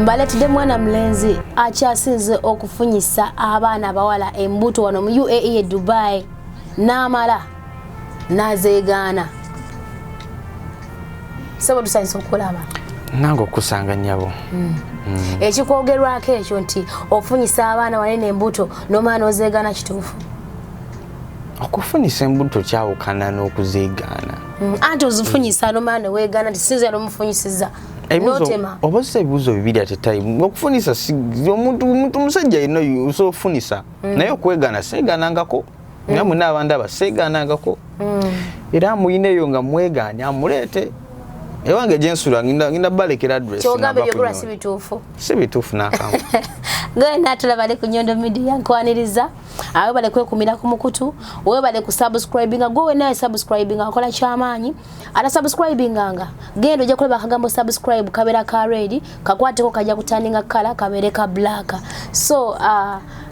Mbaleetedde mwana mulenzi akyasinze okufunyisa abaana abawala embuto wano mu UAE e Dubai, n'amala n'azeegaana. Sebo, tusanyusa okulaba. Nange okusanga, nnyabo. Ekikwogerwako ekyo nti ofunyisa abaana wanene embuto n'omala n'ozeegaana, kituufu? Okufunyisa embuto kyawukana n'okuzeegaana. Anti ozifunyisa n'omala neweegaana nti sinza n'omufunyisiza n'otema. Oba si ebibuuzo bibiri at a time. Okufunisa omuntu, omuntu musajja yenna osobola okufunisa, naye okwegaana seegaanangako. Nga mwenna abandaba, seegaanangako. Era muyina eyo nga mwegaanye, amuleete ewange gyensula, ngenda balekera address. Kyogamba nga ebyogerwa bakunyola. Si bituufu? Si bituufu n'akamu. Gwe natulaba ali ku Nyondo Media, nkwaniriza. Webale kwekumira ku mukutu, webale ku subscribinga. Gwe wenaye subscribinga, akola kyamaanyi. Ata subscribinganga, genda ojja kulaba akagambo "subscribe" kabeera ka red, kakwateko, kajja kutandinga kala kabeere ka black. So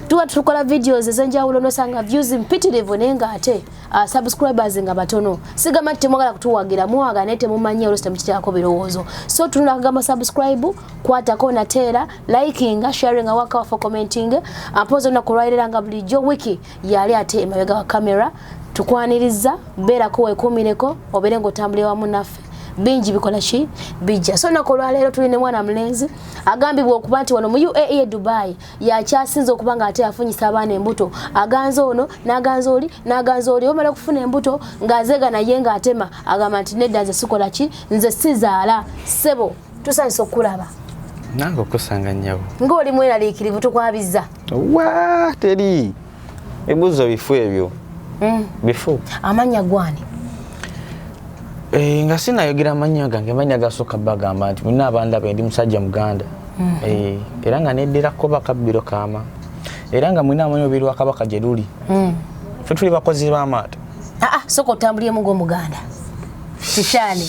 tuba tukola videos ez'enjawulo, nosanga views mpitirivu naye nga ate subscribers nga batono. Sigamba nti temwagala kutuwagira, muwaga, naye temumanyi, oluusi temukiteekako birowoozo. So tunula akagamba "subscribe", kwatako, nateera likinga, sharinga, waka wafo, commenting. Mpozi olunaku olwalira nga bulijjo wiki yali ate emabega wa kamera. Tukwaniriza, beerako weekuumireko, obeere ng'otambulira wamu naffe, bingi bikola ki bijja. So olunaku olwaleero tuli ne mwana mulenzi agambibwa okuba nti wano mu UAE e Dubai yakyasinze okuba nga ate afunyisa abaana embuto. Aganza ono, n'aganza oli, n'aganza oli. Omala okufuna embuto ng'azeega naye ng'atema, agamba nti nedda, nze sikola ki, nze sizaala. Ssebo, tusanyusa okukulaba. Nange okusanga, nnyabo. Ng'oli mweraliikirivu, tukwabiza. Wa, teri ebibuuzo bifu ebyo, bifu. Amannya gwani? Eh, nga sinayogera amannya gange, amannya gasooka bagamba nti muna abandaba, ndi musajja muganda. Eh, era nga neddira kuba kabbiro kaama, era nga mwina amanyi olubiri lwa Kabaka gye luli. Ffe tuli bakozi b'amaato. Aa, soka otambuliremu ng'omuganda. Kishani,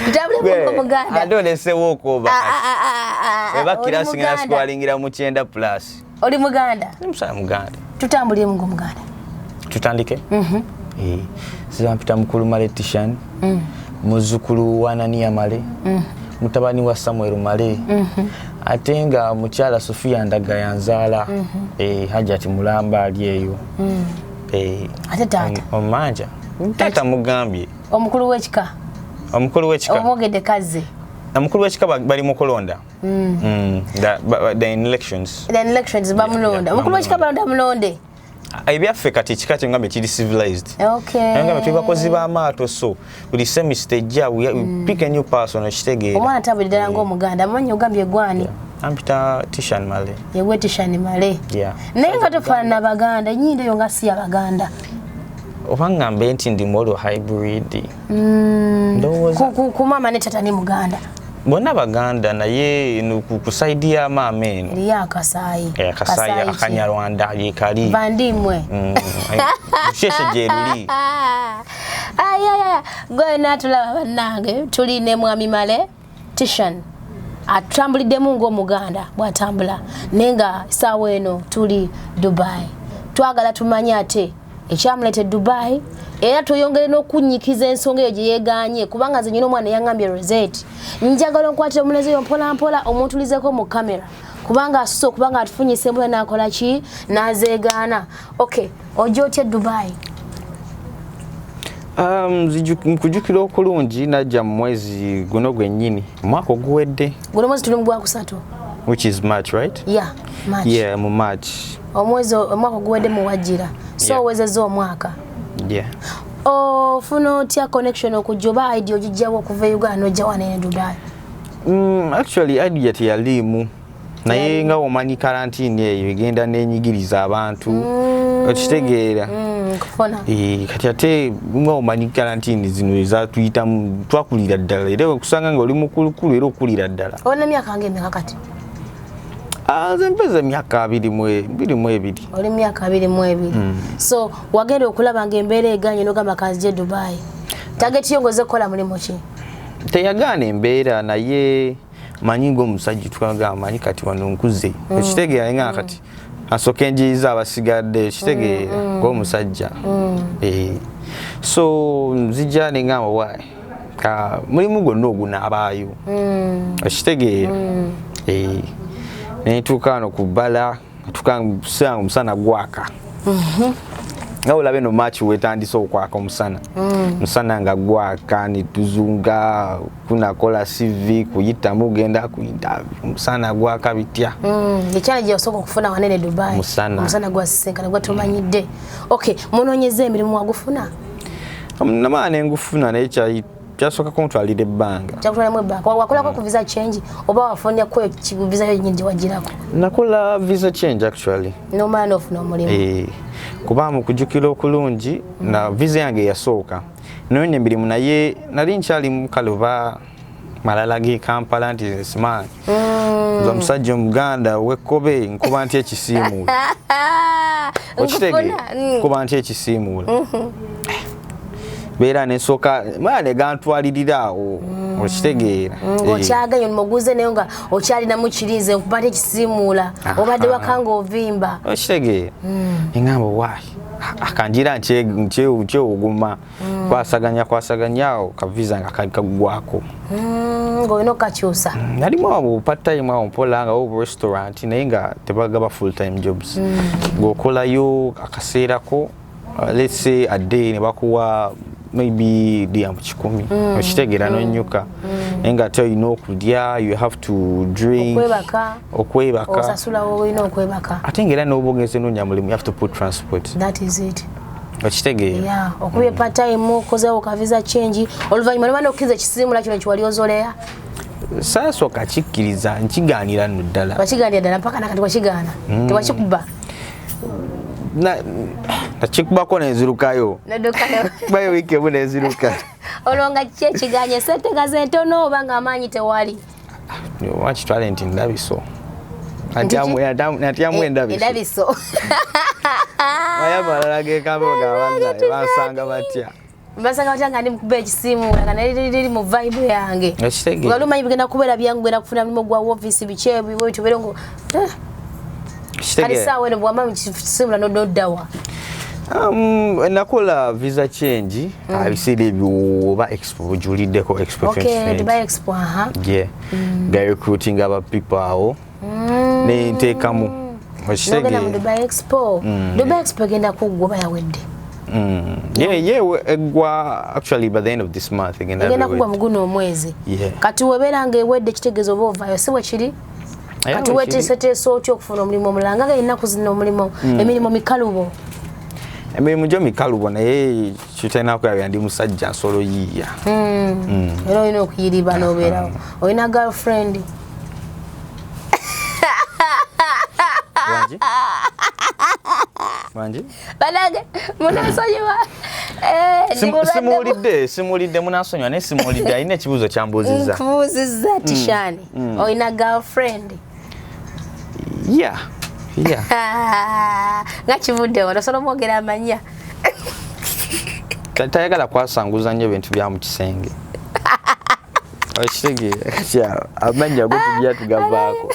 tutambuliremu ng'omuganda. Ate olesewo okwoba. Ah, ah, ah, ah, ah, eba oli kirasi ngenda Muganda. sikuwalingira mu 90 plus. Oli muganda? Ndi musajja muganda. Tutambuliremu ng'omuganda. Tutandike. Eh, sibampita mukulu Male Tishan, muzzukulu wa Ananiya Male, mutabani wa Samuel Male, ate nga mukyala Sofia Ndaga yanzaala. Eh, Hajati mulamba ali eyo. Eh, Ate taata? Omanja taata mugambye. Omukulu w'ekika? Omukulu w'ekika. Omwogedde kazze. Omukulu w'ekika bali mu kulonda. The in elections. The elections, bamulonda. Omukulu w'ekika balonda mulonde. Ebyaffe kati ekika kyengambye kiri civilized. Ngambye tuli bakozi b'amaato, so buli semester ejja we pick a new person, okitegeera? Omwana tambulira ddala ng'omuganda. Amannya ogambye gwani? Ampita Tishan Male. Yegwe Tishani Male? Yeah. Naye nga tofaanana baganda, enyindo eyo nga si yabaganda. Oba ngambe nti ndi mwolwo hybrid, ndowooza. Ku maama ne tata ni muganda? Bonna baganda, naye eno ku side ya maama eno. Eriyo akasaayi. Eh, akasaayi. Kasaayi ki? Akanyarwanda yekali. Bandimwe. Lusheshe gye luli. Ayaya, gwe natulaba bannange, tuli ne mwami Male Tishan, atutambuliddemu ng'omuganda bw'atambula, naye nga essaawa eno tuli Dubai. Twagala tumanye ate ekyamuleeta e Dubai, era tweyongere n'okunyikiza ensonga eyo gye yeeganye, kubanga nze nyina omwana eyaŋŋambye, "Rosette, njagala onkwatire omulenzi oyo mpola mpola, omuntulizeko mu kamera, kubanga asuse okuba nga atufunyisa embuto n'akola ki, n'azeegaana." Okay, ojja otya e Dubai? Nkujjukira okulungi, najja mu mwezi guno gwennyini omwaka oguwedde. Guno mwezi tuli mu gwakusatu. Which is March, right? Yeah, March. Yeah, mu March. Omwezi, omwaka oguwedde muwajjira, so owezezza omwaka. Yeah. Ofuna otya connection okujja, oba idea ogijjawo okuva e Uganda nojja wano e Dubai? Actually idea teyaliimu, naye nga omanyi karantini eyo egenda nenyigiriza abantu, okitegeera? Kufuna. Eh, kati ate nga omanyi karantini zino ezatuyitamu, twakulira ddala, era okusanga nga oli mukulukulu era okulira ddala. Olina myaka nga emeka kati? Ah, nze mpeza emyaka 22. Oli myaka 22. So wagenda okulaba nga embeera eganye nogamba kanzije Dubai. Target yo ngoze kukola mulimu ki? Teyagaana embeera, naye manyi ngaomusajja twagamba, manyi kati wano nkuze, okitegeera? Nga kati asooka enjiyiza abasigadde, okitegeera, ng'omusajja. Eh, so nzija nengamba, why Ka mulimu gwonna ogunaabaayo. Okitegeera? Eh, nentuuka wano ku bbala, tuka omusana gwaka, nga olaba eno March wetandise okwaka omusana. Musana nga gwaka, nituzunga kunakola CV, kuyitamu genda kuyita, omusana gwaka bitya. Ekyana gye wasooka okufuna wanene Dubai? Musana. Omusana gwasisinkana gwatomanyidde. Okay, munoonyeza emirimu, wagufuna? Namala nengufuna, naye kyasooka kuntwalira ebbanga. Kyakutwalamu ebbanga. Wakolako ku visa change oba wafunako visa yo nyini gyewagirako? Nakola visa change actually. Nomala nofuna omulimu? Eh, kuba mu kujjukira okulungi na visa yange eyasooka noonya emirimu, naye nali nkyali mukale oba malala ge Kampala nti simanyi nze omusajja omuganda wekkobe nkuba nti ekisiimuula. Okitegeera? Nkufuna. Nkuba nti ekisiimuula, beera nensooka mala ne gantwalirira awo. Okitegeera? Eh. Ng'okyaganye omuguze, naye nga okyalinamu kirize nkuba tekisiimuula, obadde waka ng'ovimba. Okitegeera? Eŋŋamba waayi akanjira nkyewuguma kwasaganya kwasaganya awo ka visa nga kaggwako. Ng'olina okukakyusa. Nalimu awo part time awo mpola nga obu restaurant, naye nga tebagaba full time jobs, ng'okolayo akaseerako, let's say a day ne bakuwa maybe dirham 100. Okitegeera? Nonyuka, naye nga ate olina okulya, you have to drink. Okwebaka. Okwebaka. Osasulawo, olina okwebaka. Ate nga era n'oba ogenze noonya mulimu, you have to put transport. That is it. Okitegeera? Yeah, okubye part time, okozeewo ka visa change, oluvannyuma noba nokkiriza ekisiimula kino kiwali ozoleya? Saasooka kikkiriza, nkigaanira nno ddala. Wakigaanira ddala mpaka nakati wakigaana, tewakikuba? Nakikubako nenzirukayo. Noddukayo. Kubayo wiiki emu nenziruka. Olwo nga kiki ekiganye? Sente nga zentono oba nga amaanyi tewali? Wakitwale nti ndabiso. Nti ki? Natyamu endabiso. Endabiso. Naye amalala gekamba gabannaye bansanga batya? Basanga batya nga ndi mukuba ekisimu nga naliri mu vibe yange? Okitegeera? Wali omanyi bigenda kubeera byangu, genda kufuna mulimu gwa woofiisi, biki ebyo tubeere ngo kali. Okitegeera? Saawa eno bwama mukisimula noddawa? Nakola visa change ebiseera ebyo oba expo bujuliddeko, expo Okay. 2020. Dubai Expo, aha. Yeah, nga recruiting aba people awo nenteekamu. Nogenda mu Okitegeera? Dubai Expo. Dubai Expo egenda kuggwa oba yawedde? Yeah, eggwa actually by the end of this month egenda. Egenda kuggwa mu guno omwezi? Yeah. Kati webeera nga ewedde, kitegeeza oba ovaayo, si bwe kiri? Kati weteeseteese otya okufuna omulimu omulala nga ennaku zino omulimu, emirimu mikalubo? Emirimu gyo mikalubo, naye kitalina kulabira ndi musajja nsolo yiiya. Era olina okuyiriba n'obeerawo. Olina girlfriend? Wangi? Wangi? Banange munansonyiwa. Eh, ndi mulwadde. Simuwulidde, simuwulidde, munansonyiwa naye simuwulidde, alina ekibuuzo kyambuuzizza. Nkubuuzizza, Tishani, olina girlfriend? Yeah. Ah, nga kivuddewo, osobola omwogera amanya? Tayagala kwasanguza nnyo ebintu bya mu kisenge. Okitegeera? Kati awo, amannya go tujja tugavaako.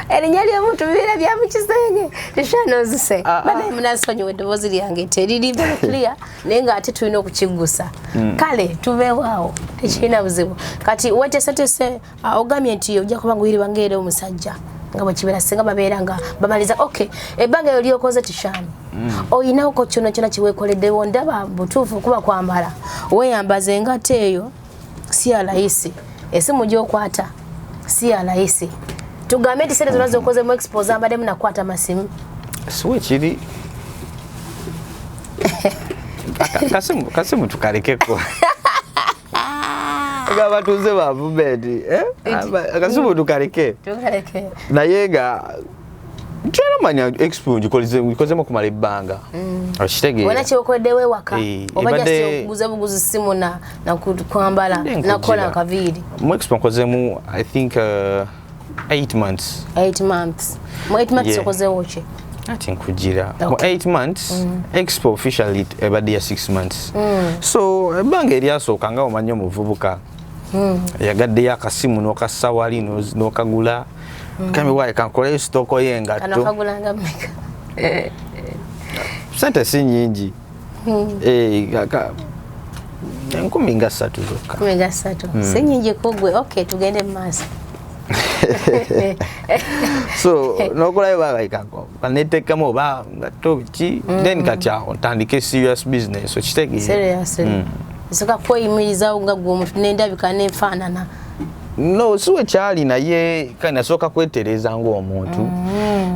Erinnya ly'omuntu bibeera bya mu kisenge? Tishani, ozise. Ah, ah. Banaye munansonyiwa, eddoboozi lyange teriri very clear, naye ng'ate tulina okukiggusa. Kale tubeewo awo, tekirina buzibu. Kati weteeseteese, ogambye nti ojja kuba nguyiriba ngaera omusajja nga bwekibeera singa babeera nga bamaliza. Okay, ebbanga eyo lyokoze, Tishani, oyinako kyona kyona kiweekoleddewo? Ndaba butuufu kuba kwambala weeyambaza engato eyo si ya layisi, esimu gyokwata si ya layisi. Tugambe nti sente zonna zokoze mu expo zambaddemu nakwata masimu? Siwe kiri. Kasimu tukalekeko nga batuuze bavume nti eh? Akasimu tukaleke. Tukaleke. Naye nga tera manya expo ngikozemu okumala ebbanga. Okitegeera? Wona kyokoleddewo ewaka Eh, oba just okuguza buguzi simu na kwambala Mbadde nakukola nkujira. akaviiri? Mu expo nkozemu I think 8 months. 8 months. Mu 8 months Yeah. okozeewo ki? Ati nkugira mu 8 months, expo officially ebadde ya 6 months, so ebbanga eryasooka nga omanyi omuvubuka yagaddeyo akasimu n'okassa wali n'okagula kambi waaye kankoleyo stock Kano y'engatto. kagulanga mmeka? Sente si nyingi. Eh, 3,000 zokka. 3,000 si nyingi kugwe. Okay, tugende mu maaso. So nokolayo bagaikako kaneteekamu oba nga to biki, then kati awo ntandike serious business, okitegeera? Serious nsooka kweyimirizawo nga gwe omuntu nendabika nenfaanana. No, si wekyali, naye kale nasooka kwetereeza ng'omuntu,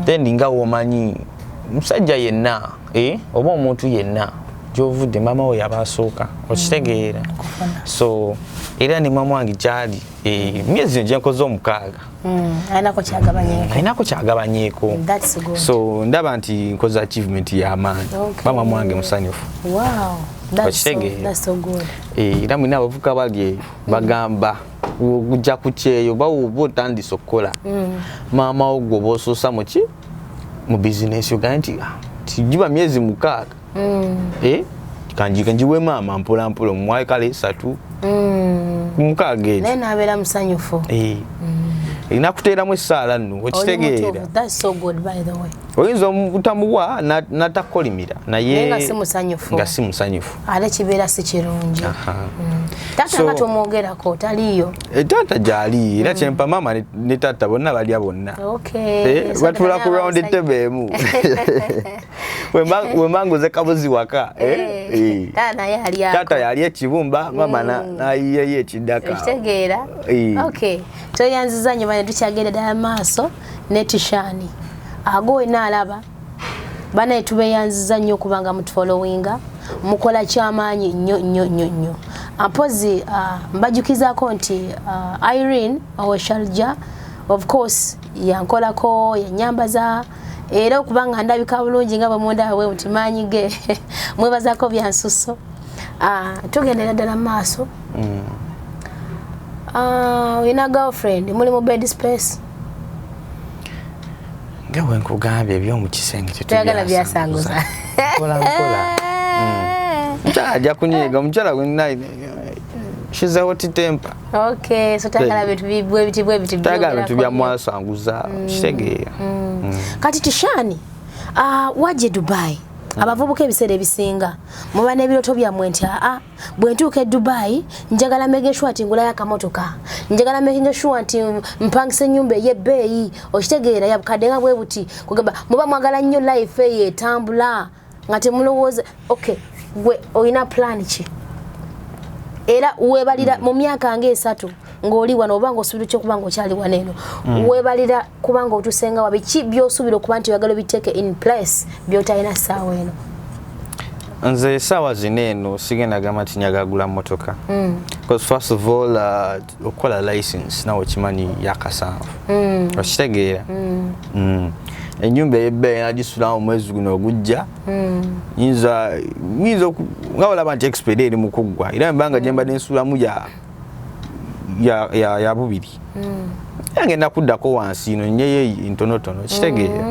then nga womanyi musajja yenna, oba omuntu yenna gyovudde, maama we yaba asooka, okitegeera? So era ne maama wange gyali, myezi gino gyenkoze 6. Alinako kyagabanyeeko. Alinako kyagabanyeeko. That's good. So ndaba nti nkoze achievement y'amaanyi. Maama wange musanyufu. Wow, that's so, Okitegeera? that's so good. Era mwina abavuka bali eyo bagamba ojja ku kyeyo oba oba otandise okukola, maama wo gwe oba osoosa muki mu bizinesi, ogambe nti, "Ah, tigiba myezi 6, kanjiwe maama mpola mpola, omuwaye kale 3 ku 6 egyo." Naye nabeera musanyufu. Erina kuteeramu essaala nno, Oli okitegeera? mutuufu. That's so good, by the way. Oyinza obutamuwa natakolimira, Naye naye nga si musanyufu. Nga si musanyufu. Ate kibeera si kirungi. Aha. Taata nga tomwogerako, taliiyo? Taata gyali, era kyempa maama ne taata bonna balya bonna. Okay. So Batula ku taata round table emu. Wemba nguze kabuzi waka, Taata naye alyako. Taata yali ekibumba, maama nayiyeyo ekiddaka. Okitegeera? Okay, tweyanziza nnyo bane. Tukyagenda ddala maaso ne Tishani ago wenna alaba banaye. Tubeyanziza nnyo okubanga mutufollowinga, mukola kyamaanyi nnyo nnyo nnyo nnyo. Mpozi mbajukizaako nti Irene owe Sharjah, of course, yankolako, yanyambaza era okubanga ndabika bulungi nga bwe mundaba bwe muti, maanyi ge mwebazaako byansusso. Tugendera ddala mu maaso. Olina girlfriend? Muli mu bed space? Nga bwe nkugambye, ebyomu kisenge Toyagala byasanguza. Mpola mpola. Mukyala ajja kunyiiga, omukyala gwenina, she's a hot temper. Okay, so toyagala bintu bwebiti bwebiti. Tayagala bintu byogerako. byamwasanguza, kitegeera? Kati Tishani, wajje Dubai. Abavubuka ebiseera ebisinga muba n'ebirooto byammwe nti aa, bwe ntuuka e Dubai njagala make sure nti ngulayo akamotoka, njagala making sure nti mpangisa ennyumba ey'ebbeeyi, okitegeera, yabukadde nga bwe buti. Kugamba muba mwagala nnyo life eyo etambula nga temulowooza. Okay, gwe olina plan ki era weebalira mu myaka nga 3 ng'oli wano, oba ng'osuubira kyokuba ng'okyali wano eno, weebalira kuba ng'otuusenga wa? Biki by'osuubira okuba nti oyagala obiteeke in place by'otalina ssaawa eno? Nze essaawa zino eno sigenda gamba nti njagala gula mmotoka, because first of all, okukola license nawe okimanyi yakasanvu, okitegeera? Ennyumba ey'ebbeeyi nagisulamu omwezi guno ogujja, nyinza nga olaba nti expert eri mu kuggwa, era embanga gye mbadde nsulamu ya bubiri, era ngenda kuddako wansi ino nyeyo ntonotono, kitegeera?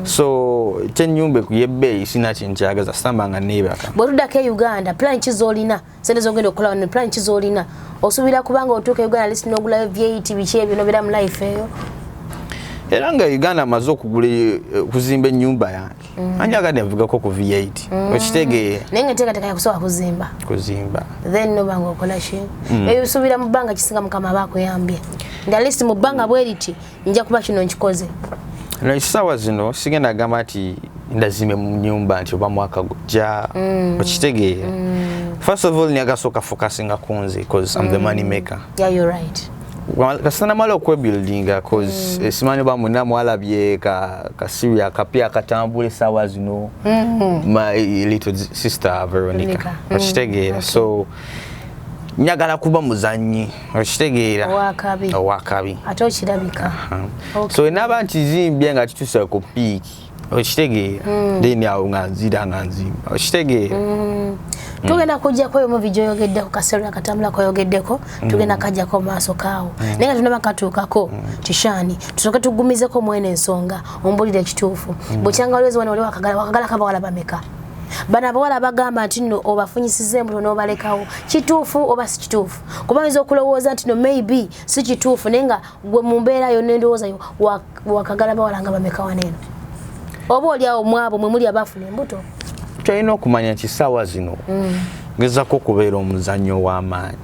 So kyenyumba yebbeeyi sina kyenkyagaza, samba nga neebaka. Bwe tuddako e Uganda, plan ki z'olina? Sente zogenda okukola wano, plan ki z'olina? Osuubira kubanga otuuka e Uganda least n'ogulayo V8, biki ebyo, nobeera mu life eyo? Era nga Uganda amaze okugula, okuzimba ennyumba yange, anjagadde nvugako ku V8, okitegeera? Naye nga enteekateeka yakusobola kuzimba. Kuzimba. Then noba nga okola ki ebyo bisuubira mu bbanga kisinga Mukama aba akuyambye nga at least mu bbanga bwe riti nja kuba kino nkikoze? No, essaawa zino sigenda gamba nti ndazimbe mu nyumba nti oba mwaka gujja, okitegeera? First of all, nyagasooka focusinga ku nze, cause I'm the money maker. Yeah, you're right. Kasita namala okwebuildinga, cause simanyi oba mwenna mwalabye ka series akapya akatambula essaawa zino, my little sister Veronica. Veronica. Okitegeera? So njagala kuba muzanyi, okitegeera? Owakabi. Owakabi. Ate okirabika. Okay. So enaba nkizimbye nga kituuse ku peak, okitegeera, then awo nga nzira nga nzimba, okitegeera? Tugenda kujjako eyo movie gyoyogeddeko, kaseera akatambula koyogeddeko, tugenda kajjako mu maaso kaawo, naye nga tunaba katuukako, Tishani, tusooke tugumizeko mwene ensonga. Ombulire ekituufu, bwekyanga olwezi wano oli wakagala, wakagalako abawala bameka? Bano abawala bagamba nti nno obafunyisiza embuto n'obalekawo, kituufu oba si kituufu? Kuba oyinza okulowooza nti no maybe si kituufu, naye nga gwe mu mbeera yo n'endowooza yo wakagala bawala nga bameka wano eno, oba oli awo mwabo mwe muli abafuna embuto? Kyolina okumanya nti saawa zino Ngezako okubeera omuzannyo w'amaanyi.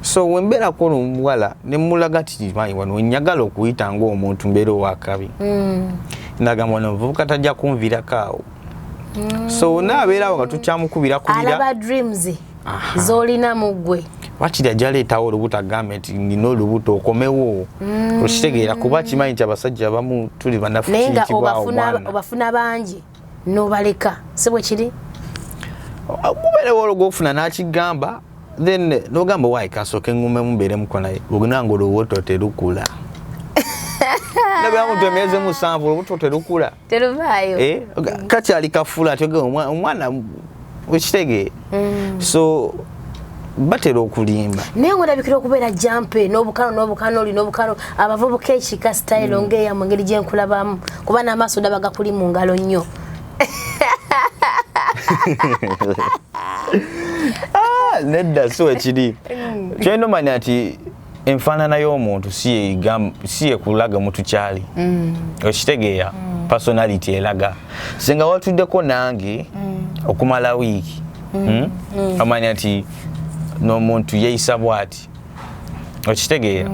So wembeerako omuwala nemulaga ti wano wenyagala okuyita ngaomuntu mbeera owakabi, nagamba ono omuvubuka tajja kunviirako awo. So naabeerawo nga tukyamukubira kubira. Alaba dreams z'olina mu ggwe. Wakiri ajja aleetawo olubuto, agambe nti nina olubuto, okomewo. Okitegeera? Kuba kimanyi nti abasajja abamu tuli banafu. Naye nga Kiyitibwawo obafuna mwana. Obafuna bangi n'obaleka, si bwe kiri? Kubeerewo olwogwofuna n'akigamba, then nogamba waayi kasooke ŋŋumemu mbeeremuko naye ogunanga olubuto terukula. Ndabira muntu emyezi 7 olubuto terukula. Teruvaayo. Eh, kakyali kafula ate omwana, okitegeera? So batera okulimba. Naye ngaolabikira okubeera jumpy n'obukano n'obukano, oli n'obukano, abavubuka ekika style ng'eyamu, engeri gye nkulabamu, kuba n'amaaso ndaba gakuli mu ngalo nnyo. Ah, nedda, si wekiri. Kyolina omanya nti enfaanana y'omuntu si yekulaga muntu kyali, okitegeera? Personality eraga. Singa watuddeko nange okumala wiiki, Omanya nti n'omuntu yeeyisa bw'ati, okitegeera?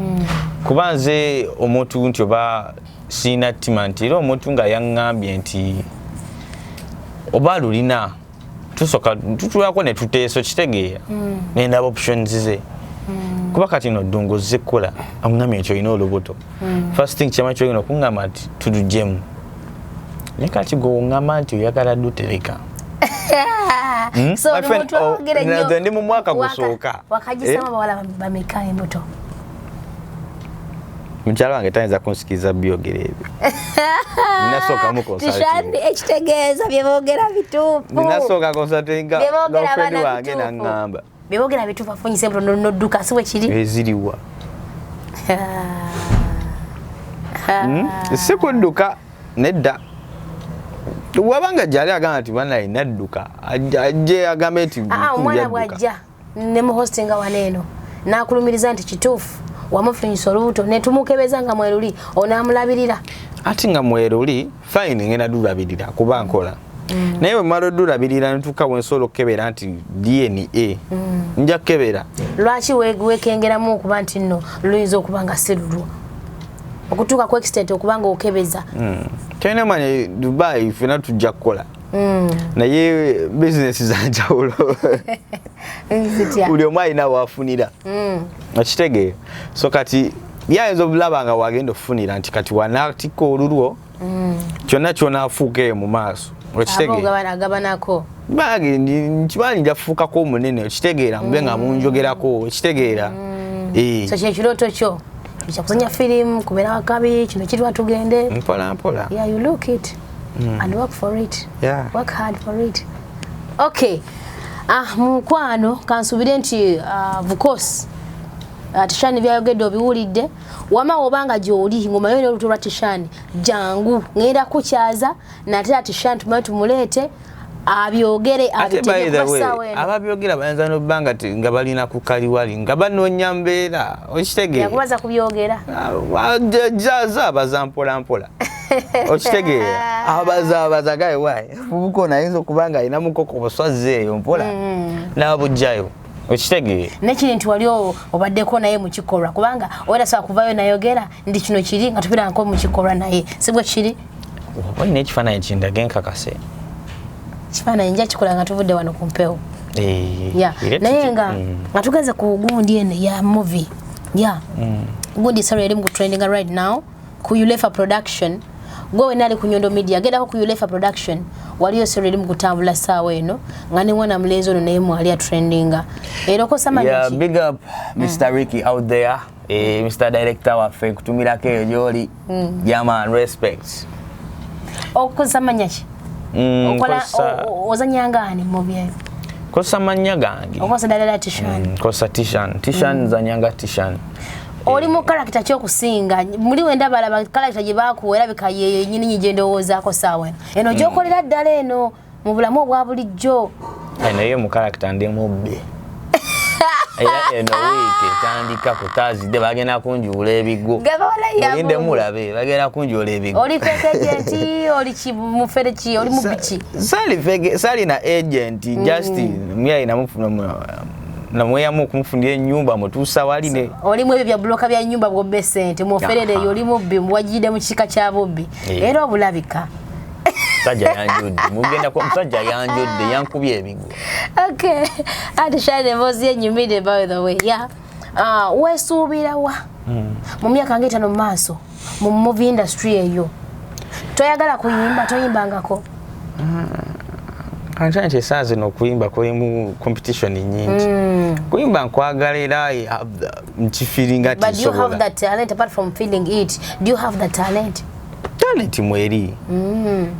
Kuba nze omuntu nti oba siina ttima nti era omuntu nga yaŋŋambye nti oba lulina tusooka tutulako ne tuteesa, okitegeera? Nendaba options ze. Kuba kati no ddungu ozze kukola, aŋŋambye nti olina olubuto, first thing kyama kyolina okuŋŋamba nti tulugyemu. Naye kati gwe oŋŋamba nti oyagala dutereka. So My friend, omuntu ayogera nnyo. Nze ndi mu mwaka gusooka. Wakagisamu Eh? abawala bameka embuto? Mukyala wange tayinza kunsikiriza byogera ebyo. Ninasooka Tishani, ekitegeeza bye boogera bituufu. Ninasooka consultinga Bye boogera girlfriend abaana wange, bituufu. naŋŋamba. Bye boogera bituufu, afunyisa embuto nodduka, si bwe kiri? Eziriwa? Si kudduka, nedda. Wabanga gyali agamba nti banaye nadduka, ajje agambe nti Ah, omwana yadduka. Bw'ajja ne muhostinga wano eno n'akulumiriza nti kituufu wamufunyisa olubuto, ne tumukebeza nga mweruli, onaamulabirira? Ati nga mweruli, fine, ngenda dulabirira kuba nkola. Naye bwe mala odulabirira ntuuka wensobola okukebera nti DNA, nja kukebera. Lwaki wekengeramu okuba nti nno luyinza okuba nga si lulwo, okutuuka ku extent okuba nga okebeza? Kyolina manya Dubai fena tujja kukola, naye bizinesi zanjawulo. Zitya? Buli omu alina wafunira, okitegeera? So kati yayinza obulaba nga wagenda okufunira nti kati wanaatikka olulwo, kyonna kyonaafuuka eyo mu maaso, okitegeera? Agabanako. Bange nkimanyi nja kufuukako omunene, okitegeera? Mube nga munjogerako, okitegeera? Eh. So kyekirooto kyo kyakuzanya firimu, kubeera wakabi, kino kitwa tugende? Mpola mpola. Yeah, you look it and work for it. Work hard for it. Okay, ah, mukwano, kansubire nti of course Tishani byayogedde obiwulidde. Wama obanga gy'oli ng'omanyi olina olubuto lwa Tishani, jangu ngenda kukyaza nate era Tishani tumanyi tumuleete abyogere. Ate by the way, Abitegeke. ababyogera bayinza nokuba nga nga balina ku kaliwali nga banoonya mbeera, okitegeera? Yakubaza kubyogera. Jaza abaza mpola mpola, okitegeera? Abaza abaza gaye wayi fubuka ono ayinza okuba nga alina mukoko buswazi eyo mpola n'abugjayo, okitegeera? Nekiri nti wali obaddeko naye mukikolwa, kubanga oera sobola kuvayo nayogera nti kino kiri nga tubiranko mukikolwa naye, si bwe kiri? Oba olina ekifaananyi kindage nkakase. Kifaananyi nja kikola nga tuvudde wano ku mpewo. Eh, Ya, era naye nga nga tugenze ku gundi eno ya movie ya gundi sorry, eri mu kutrendinga right now ku Ulefa Production. Gwe wena ali ku Nyondo Media, gendako ku Ulefa Production, waliyo story eri mu kutambula saawa eno nga ne mwana mulenzi ono naye mwali atrendinga era okosa. Yeah, big up Mr. Ricky out there. Eh, Mr. Director waffe, nkutumirako eyo gy'oli. Yeah man, respect. Okukozesa manya ki? Okola ozanyanga ani mu byeyo? Kozesa mannya gange. Okozesa ddala Tishan? Kozesa Tishan. Tishan, nzanyanga Tishan. Oli mu character kyokusinga muli wenda balaba character gye bakuwa erabika yeyo nyini gye ndowoozaako saawa eno eno gyokolera ddala eno mu bulamu obwa bulijjo. Ai, naye mu character ndi mubbi. Era eno wiiki etandika ku Thursday bagenda kunjuula ebigwo. Olinde mulabe bagenda kunjuula ebigwo. Oli fake agent, oli ki mufere ki, oli mubbi ki? Sali fake, sali na agent, just myayi namufuna namweyamu okumufunira ennyumba mutuusa wali ne olimu ebyo bya buloka bya nnyumba bw'obba essente muferere eyo oli mubbi wajjidde mu kika kya bubbi era obulabika. Musajja yanjudde, mugenda kwa musajja yanjudde yankubye ebigwo. Okay, ate shine emboozi yenyumidde by the way. Yeah. Weesuubira wa mu myaka ng'etaano mu maaso mu movie industry eyo? Toyagala kuyimba, toyimbangako? Kankyani nti essaawa zino okuyimba kulimu competition nnyingi. Kuyimba nkwagala era nkifiiringa nti But do you have nsobola. that talent? Apart from feeling it, do you have the talent? Talent mweri.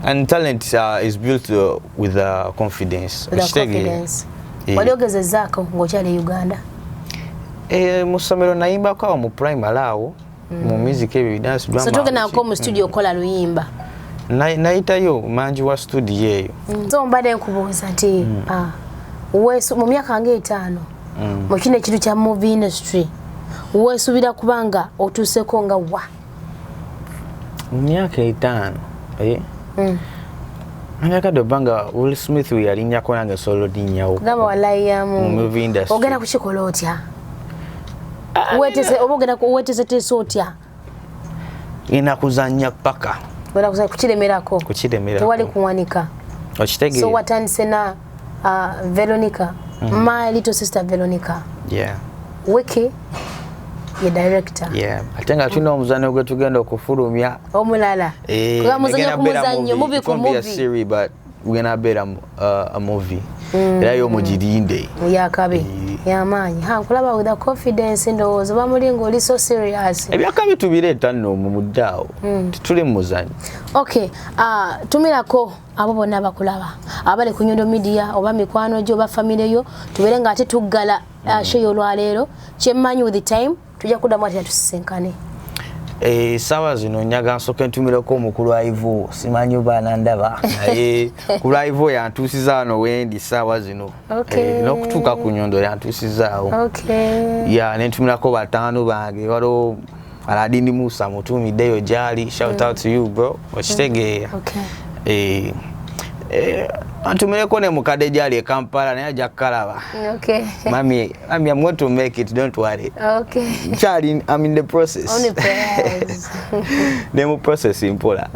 And talent is built with confidence. With Okitegeera? confidence. Eh. Wali ogezezzaako ng'okyali e Uganda? Eh, mu ssomero nayimbako awo mu primary awo mu music ebyo dance drama. So togendangako mu studio okola luyimba? Nayitayo mangi wa studio eyo. So mbadde nkubuuza nti mu myaka ng'etaano mu kino ekintu kya movie industry weesuubira kubanga otuuseko nga wa? Mu myaka 5 Nandyagadde obba nga Will Smith we yalinnyako nange nsobola olinnyawo. Gamba wallahi yamu. Mu movie industry. Ogenda kukikola otya? Weetese oba ogenda weeteeseteese otya? Ngenda kuzannya paka. Ogenda kuzannya kukiremerako. Kukiremerako. Tewali kuwanika. Okitegeera. So watandise na Veronica, my little sister Veronica. Yeah. Wiki ye director. Yeah. Ate nga tulina omuzannyo gwe tugenda okufulumya. Omulala. Eh, Kuba muzannyo egenda ku beera muzannyo, movie. movie It ku won't be a movie. series, but gugenda beera a movie. Era yo mugirinde. Yakabi. Eh. Yamaanyi. Ha, nkulaba with the confidence ndowooza bamuli ng'oli so serious. Ebyakabi tubireeta nno mu mudde awo. Tetuli mu muzannyo. Okay, tumirako abo bonna abakulaba abali ku Nyondo Media oba mikwano gyo oba family yo, tubeere nga ate tuggala show y'olwaleero. Kyemmanyi with the time tujja kuddamu ate tusisinkane. Essaawa zino nyaga nsooke ntumireko omukulu Ivo, simanyi oba anandaba, naye ku Ivo yantuusiza wano wendi essaawa zino. N'okutuuka ku Nyondo yantuusizaawo. Ya, ne ntumirako bataano bange, waliwo Aladini Musa mutuumiddeyo gy'ali, shout out to you bro, okitegeera. Antumireko ne mukadde gy'ali e Kampala naye ajja kukalaba. Mami, mami, I'm going to make it, don't worry. Charlie, I'm in the process. Only prayers. Ne mu process mpola.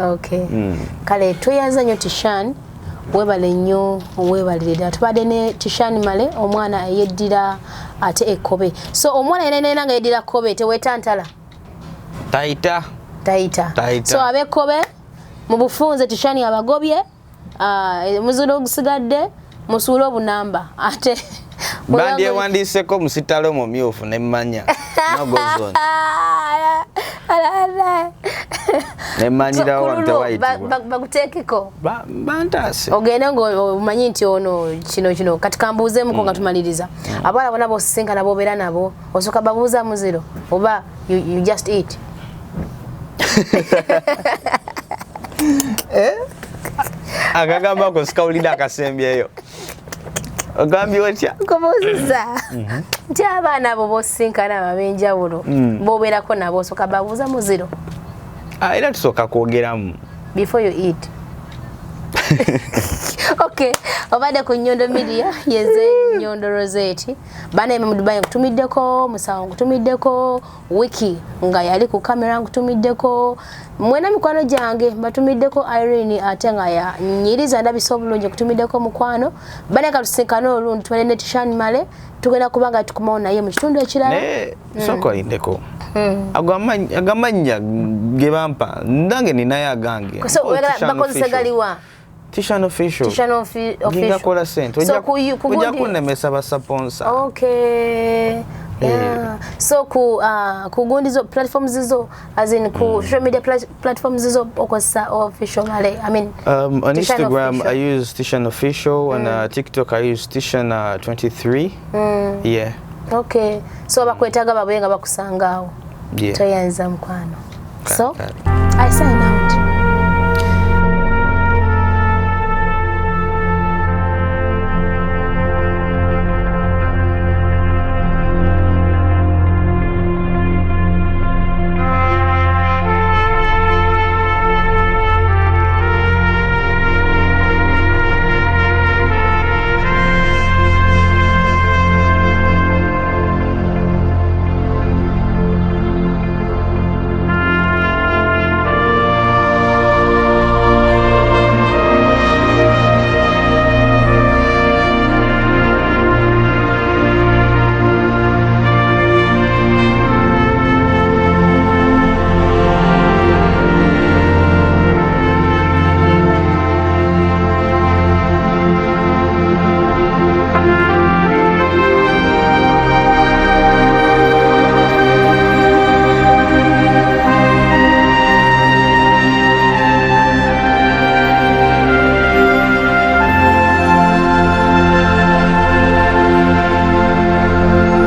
Kale tweyanza nnyo Tishan, weebale nnyo, weebalire ddala. Tubadde ne Tishan Male, omwana eyeddira ate ekkobe. So omwana yenna yenna nga yeddira kkobe teweetantala? Tayita. Tayita. Tayita. So ab'ekkobe mu bufunze Tishan abagobye, omuziro ogusigadde musuule obunamba ate bandyewandiiseko musitale omumyufu ne mmanya. No go zone. Ne mmanyirawo So, nti kululu, tewayitibwa. Baguteekeko. Bantaase. Ogende ng'omanyi nti ono kino kino kati kambuuzeemuko nga tumaliriza. Abawala bonna b'osisinkana b'obeera nabo osooka babuuza muziro oba you just eat? Akagamba ako sikawulidde akasembyeyo. Ogambye otya? Nkubuuziza nti abaana abo b'osisinkana abo ab'enjawulo b'obeerako nabo osooka babuuza muziro? Era tusooka kwogeramu. Before you eat. Okay, obadde ku Nyondo Media, yeze Nyondo Rosette. Bana mu Dubai nkutumiddeko, musawo nkutumiddeko, Wiki nga yali ku kamera nkutumiddeko, mwena mikwano gyange mbatumiddeko, Irene ate nga ya nyiriza ndabisa obulungi nkutumiddeko mukwano. Bana katusinkane olundi tubale ne Tishan Male, tugenda kubanga tukomawo naye mu kitundu ekirala. Naye sooka olindeko. Agamanya ge bampa nange ninayo agange. So, Oh, Tishan bakozesa official. galiwa? Tishan official. Tishan Nginga official. kola sente. So, ku Ojja gundi- kunnemesa ba sponsor. Okay. Yeah. So ku gundi zo platforms zo, as in ku social media platforms zo okozesa official Male. I mean, On Tishan Instagram, official. I use Tishan official, and TikTok I use Tishan 23. Yeah. Okay. So bakwetaaga babe nga bakusanga awo. Yeah. Toyanza mukwano. So, Kale. I sign out.